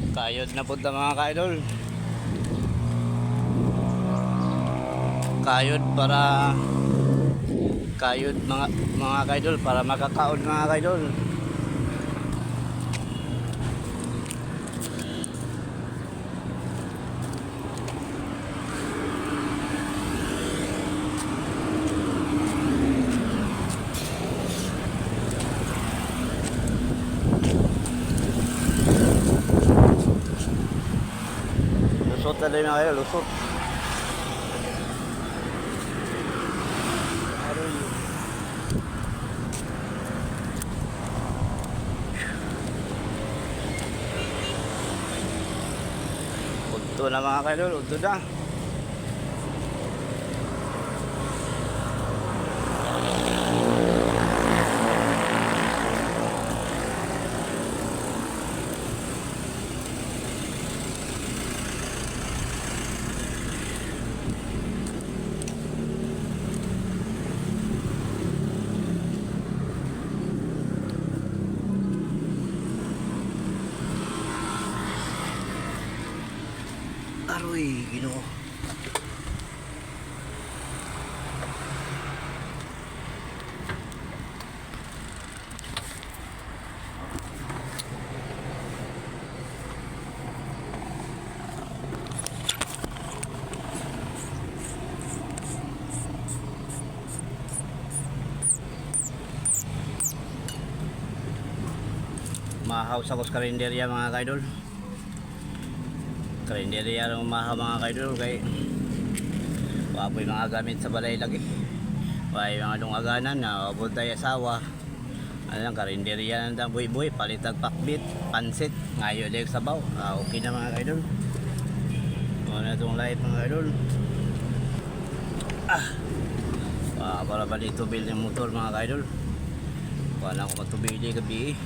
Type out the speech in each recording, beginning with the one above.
Kayod na punta, mga ka-idol. Kayod para kayod, mga ka-idol, para makakaon, mga ka-idol. Lusot na din, mga ka-idol, lusot. Aroy. Udto na, mga ka-idol, udto na. Aroy, Ginoo. Mahaw sa kos karinderya, mga kaidol. Karinderya lang umahaw, mga kaidol, kay wapoy mga gamit sa balay lagi. Way mga lungaganan na abot tayo asawa. Ano lang, karinderya lang tang buhay-buhay, palitag pakbit, pansit, ngayo leg sabaw. Ah, okay na, mga kaidol. Ano na itong live, mga kaidol. Ah, para ba dito bil ng motor, mga kaidol? Wala ko matubili gabi eh.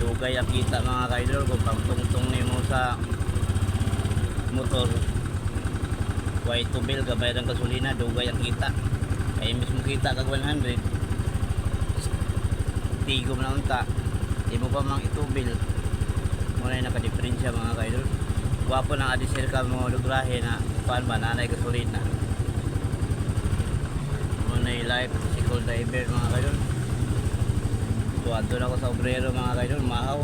Dugay ang kita, mga kaidol, kung pangtungtong nimo sa motor. Way to bill gabay ng gasolina, dugay ang kita. Kaya mismo kita kag 100. Tigom na unta. Imo pa mang itubil. Muna yung nakadiferensya, mga kaidol. Gwapo ng adisir ka mo lugrahe na kuan ba nanay gasolina. Muna yung life bicycle driver, mga kaidol. Tuwado na ako sa obrero, mga kaidol, mahaw.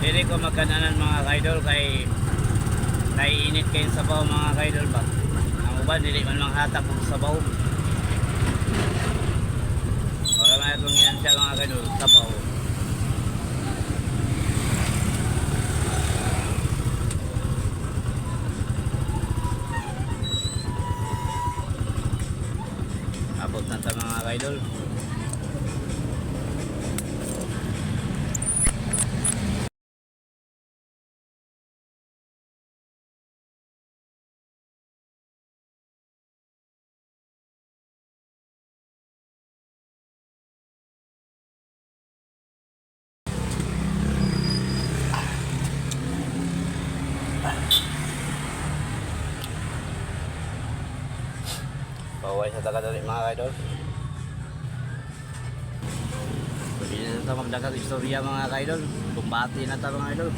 Dili ko magkananan, mga kaidol, kay naiinit kayo sa sabaw, mga kaidol ba. Ang uban dili man manghatag og sabaw. Wala man itong ginansya, mga kaidol, sabaw. Abot na ta, mga kaidol. Baway sa tagadali, mga kaidol. Pwede na ito magdagat istorya, mga kaidol. Kumbati na ta, mga idol.